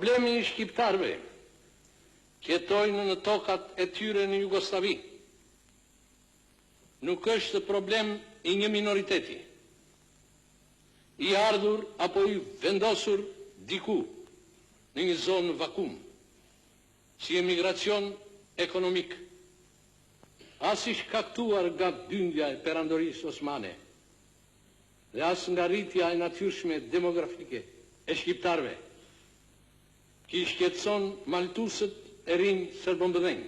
Problemi i shqiptarëve që jetojnë në tokat e tyre në Jugosllavi nuk është problem i një minoriteti, i ardhur apo i vendosur diku në një zonë vakum, si emigracion ekonomik, as i shkaktuar nga dyndja e Perandorisë Osmane dhe as nga rritja e natyrshme demografike e shqiptarëve, që i shqetëson maltusët e rinj serbomëdhenj.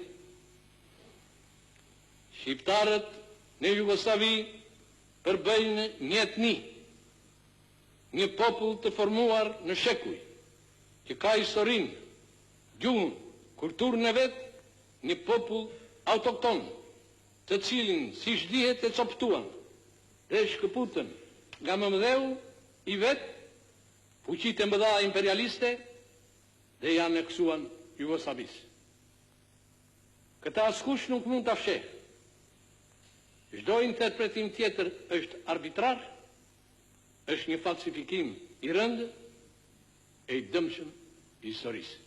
Shqiptarët në Jugosllavi përbëjnë një etni, një popull të formuar në shekuj, që ka historinë, gjuhën, kulturën e vet, një popull autokton, të cilin, siç dihet e copëtuan dhe e shkëputën nga mëmëdheu i vet fuqitë e mëdha imperialiste dhe ia aneksuan Jugosllavisë. Këtë askush nuk mund ta fshehë. Çdo interpretim tjetër është arbitrar, është një falsifikim i rëndë e i dëmshëm i historisë.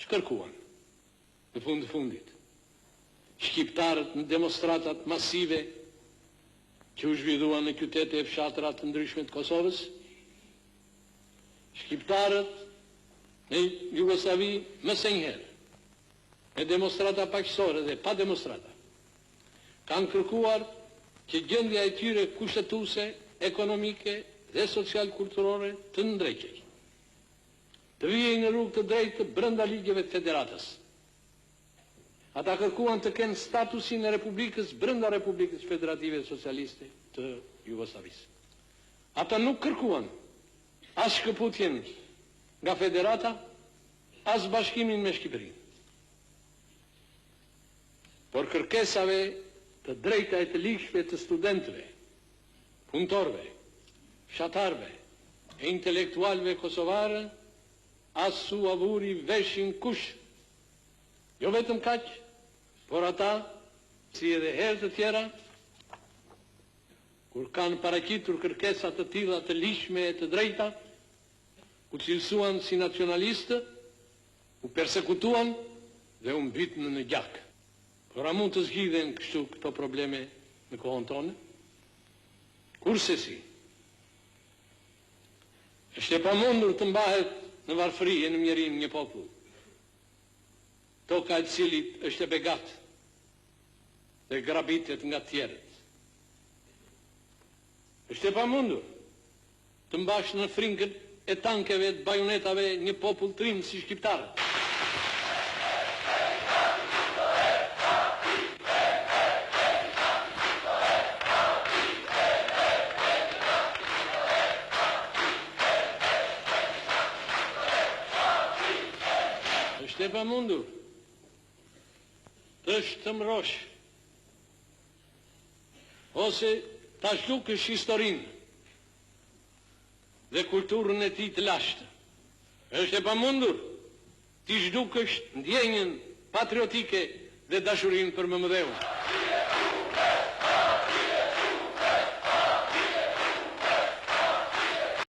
Ç'kërkuan, në fund të fundit, shqiptarët në demonstratat masive që u zhvilluan në qytete e fshatra të ndryshme të Kosovës? Shqiptarët në Jugosllavi më se një herë, me demonstrata paqësore dhe pa demonstrata, kanë kërkuar që gjendja e tyre kushtetuese, ekonomike dhe social-kulturore të ndreqej, të vihej në rrugë të drejtë brenda ligjeve të Federatës. Ata kërkuan të kenë statusin e Republikës brenda Republikës Federative Socialiste të Jugosllavisë. Ata nuk kërkuan as shkëputjen nga Federata, as bashkimin me Shqipërinë. Por kërkesave të drejta e të ligjshme të studentëve, punëtorëve, fshatarëve e intelektualëve kosovarë as s'ua vuri veshin kush. Jo vetëm kaq, por ata, si edhe herë të tjera, kur kanë paraqitur kërkesa të tilla të ligjshme e të drejta, u cilësuan si nacionalistë, u persekutuan dhe u mbytën në gjak. Por a mund të zgjidhen kështu këto probleme në kohën tonë? Kurrsesi. Është e pamundur të mbahet në varfëri e në mjerim një popull, toka e të cilit është e begatë dhe grabitet nga të tjerët. Është e pamundur të mbash në frikën e tankeve e të bajonetave një popull trim si shqiptarët. Është e pamundur të shtrembërosh ose ta zhdukësh historinë dhe kulturën e tij të lashtë. Është e pamundur t'i zhdukësh ndjenjën patriotike dhe dashurinë për mëmëdheun.